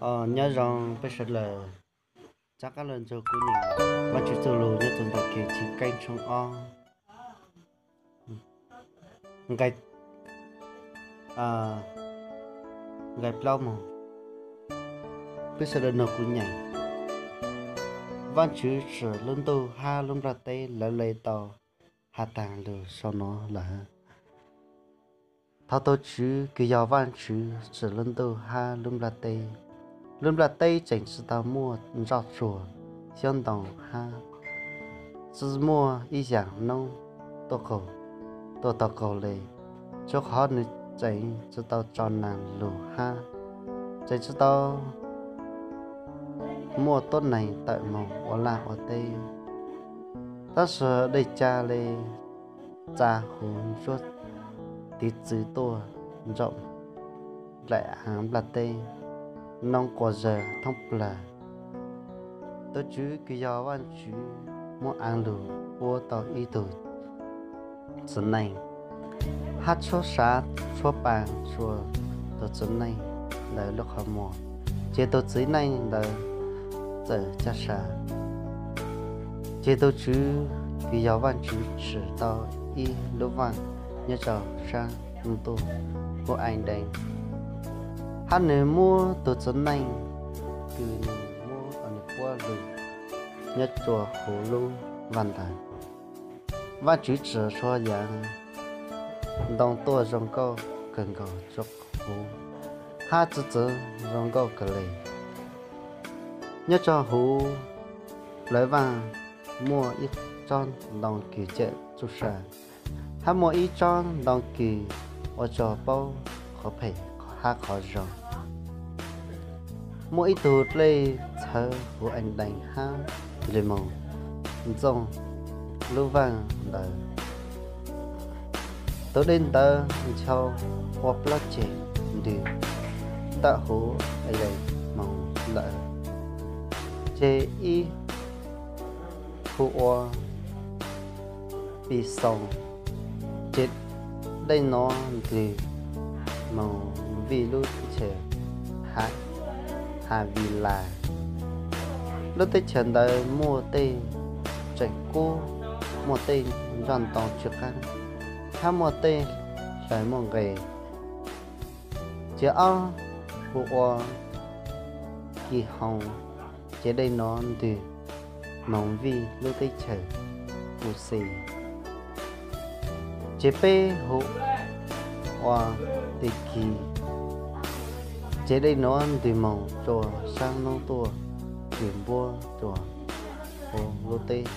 Nyob zoo peb sawv daws, rov qab los nrog kuv nyeem Vajtswv txuj lus nyob rau ntawm Kev Cim Keeb tshooj ob, nqai, nqai plaub mus. Peb sawv daws nrog kuv nyeem. Vajtswv tsim lub ntuj hab lub nplaj teb lawv le tau has taag lug sau nuav lawm. Thov tus Tswv kws yog Vajtswv tsim lub ntuj hab lub nplaj teb. Lub nplaj teb tseem tsi tau muaj ntsoj tsuag, xyoob ntoo hab tsi muaj ib yaam noob tuaj qaug, tuaj tau qaug le, rua qhov nwg tseem tsi tau tso naag lug hab tseem tsi tau muaj tuab neeg tawm moog ua laj ua teb. Tab sis dlej ca le txav huv ntsuab tiv txwv tuaj ntsaum nplaim aav nplaj teb, noo quas zawg thoob plawg. Tus Tswv kws yog Vajtswv muab aav lug puab tau ib tug txiv neej hab tshuab sav tshuab paa rua tus txiv neej ntawd lub qhov muag, ces tus txiv neej ntawd txawm ca sav. Ces tus Tswv kws yog Vajtswv tsim tau ib lub vaaj nyob rau saab ntuj huv Eedees, hab nwg muab tus txiv neej kws nwg muab nwg puab lug nyob rua huv lub vaaj ntawd. Vajtswv tsim txhua yaav ntoo tuaj zoo nkauj kawg nkaus rua huv, hab txwv txwv zoo nkauj kawg le. Nyob rua huv lawv vaaj muaj ib tsob ntoo kws cawm txuj sa, hab muaj ib tsob ntoo kws ua rua paub qhov phem hab qhov zoo. Muaj ib tug dlej txhawv huv Eedees hab ntsej muug ntxooj lub vaaj ntawd. Tus dlej ntawd nchau ua plaub ceg ntws ntawm huv Eedees moog lawm, ces ib hu ua Pixoos, ces dlej nuav ntws moog vij lub teb chaws Havilas. Lub teb chaws ntawd muaj tej tseem kub, muaj tej nroj ntoo tsw qaab, hab muaj tej hlais muaj nqe. Ces ob hu ua Kihoos, ces dlej nuav ntws moog vij lub teb chaws Uxis. Ces peb hu ua Tikis, ces dlej nuav ntws moog rua saab noob tuaj, kws npuab rua huv lub teb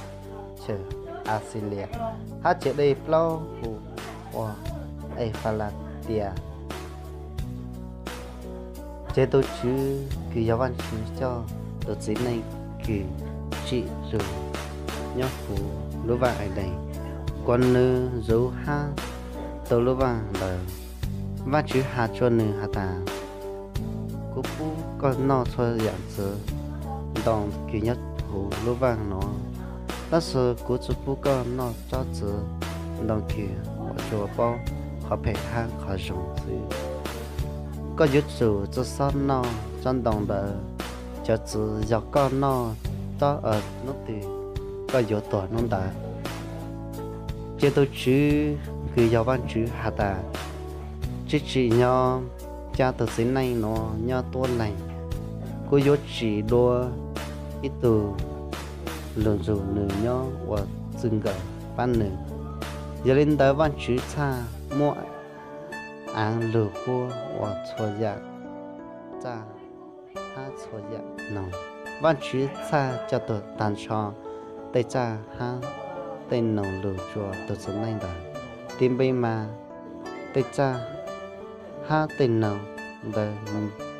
chaws Axilias, hab ces dlej plaub hu ua Efalatias. Ces tus Tswv kws yog Vaajtswv coj tus txiv neej kws tsim lug nyob huv lub vaaj Eedees, kuas nwg zuv hab tu lub vaaj ntawd. Vaajtswv has rua nwg has tas, Kuv pub koj noj txhua yaam txiv ntoo kws nyob huv lub vaaj nuav, tab sis kuv tsi pub koj noj tsob txiv ntoo kws ua rua paub qhov phem hab qhov zoo xwb. Koj yuav tsum tsi xob noj tsob ntoo ntawd cov txiv, yog koj noj tsob, hnub twg koj yuav tuag hnub ntawd. Ces tus Tswv kws yog Vaajtswv has tas, Tsi tsim nyog ca tus txiv neej nuav nyob tuab leeg. Kuv yuav tsim dua ib tug lug nrug nws nyob ua txwj nkawm paab nws. Yog li ntawd Vaajtswv txhaj muab aav lug puab ua txhua yaam txaj hab txhua yaam noog. Vaajtswv txhaj coj tug tag nrho tej txaj hab tej noog lug rua tus txiv neej ntawd. Tiv npe mas tej txaj hab tej noog ntawd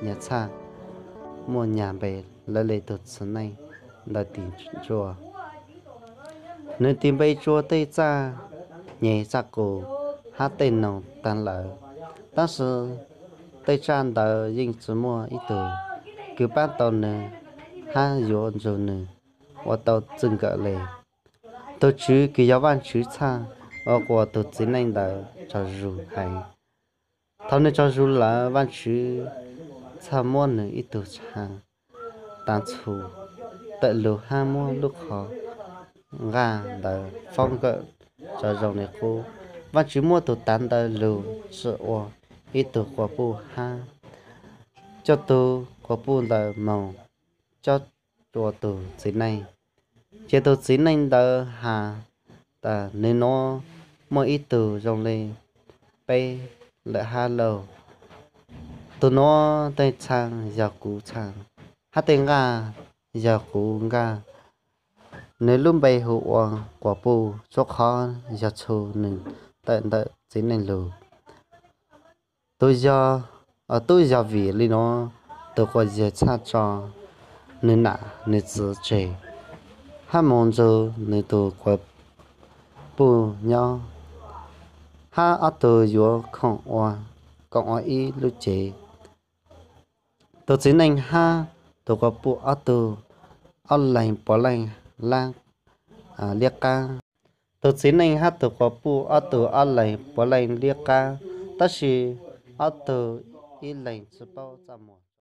nyag txhaj muaj nyag npe lawv le tug txiv neej ntawd tis ntsua. Nws tis npe rua tej txaj nyeg txaj qus hab tej noog taag lawm, tab sis tej txaj ntawd yeej tsi muaj ib tug kws paab tau nws hab yuav nrug nws ua tau txwj nkawm le. Tus Tswv kws yog Vaajtswv txhaj ua quas tus txiv neej ntawd tsaug zug heev. Thaus nws tsaug zug lawm, Vaajtswv txhaj muab nws ib tug tshaav taav txhu tawm lug hab muab lub qhov nqaj ntawd faub nkawm tso zoo li qub. Vaajtswv muab tug taav ntawd lug tsi ua ib tug quas puj hab coj tug quas puj ntawd moog cob rua tug txiv neej. Ces tug txiv neej ntawd has tas, nws nuav muaj ib tug zoo li peb lawm hab lauj. Tug nuav tej txhaav yog kuv txhaav, hab tej nqaj yog kuv nqaj. Nws lub npe hu ua quas puj, suav qhov yog txhu nws tawm ntawm txiv neej lug. Tub yog, tub yog vim li nuav tug quas yawg txhaj tso nws nam nws txiv tseg, hab moog nrug nws tug quas puj nyob, hab ob tug yuav koom ua ib lub cev. Tug txiv neej hab tug quas puj ob tug ob leeg puav leej laab liab qaab. Tug txiv neej hab tug quas puj ob tug ob leeg puav leej liab qaab, tab sis ob tug ib leeg tsi paub txaj muag.